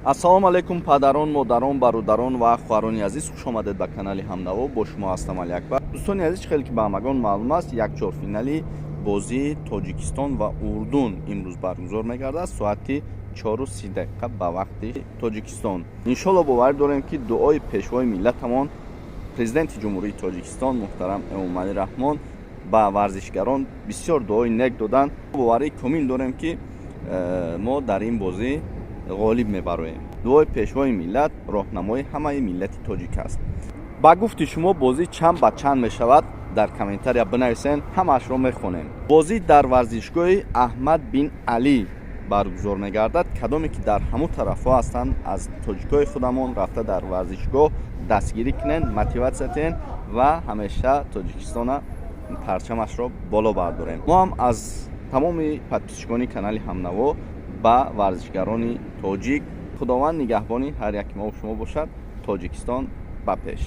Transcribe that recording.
Ассалому алайкум, падарон, модарон, бародарон ва хоҳарони азиз, хуш омадед ба канали Ҳамнаво. Бо шумо ҳастам Алиакбар. Дӯстони азиз, хеле ки ба ҳамагон маълум аст, як чорфинали бозии Тоҷикистон ва Урдун имрӯз баргузор мегардад соати 4:30 ба вақти Тоҷикистон. Иншолло, боварӣ дорем, ки дуои пешвои миллатамон, Президенти Ҷумҳурии Тоҷикистон муҳтарам Эмомалӣ Раҳмон, ба варзишгарон бисёр дуои нек доданд. Боварии комил дорем, ки мо дар ин бозӣ ғолиб мебароем. Дуои пешвои миллат роҳнамои ҳамаи миллати тоҷик аст. Ба гуфти шумо, бозӣ чанд ба чанд мешавад? Дар комментария бинависен, ҳамаашро мехонем. Бозӣ дар варзишгоҳи Аҳмад бин Алӣ баргузор мегардад. Кадоме ки дар ҳамун тарафҳо ҳастанд, аз тоҷикои худамон рафта дар варзишгоҳ дастгирӣ кунен, мотиватсия тиҳен ва ҳамеша Тоҷикистона парчамашро боло бардорем. Мо ҳам аз тамоми подписчикони канали Ҳамнаво ба варзишгарони тоҷик. Худованд нигаҳбони ҳар яки мо шумо бошад. Тоҷикистон ба пеш!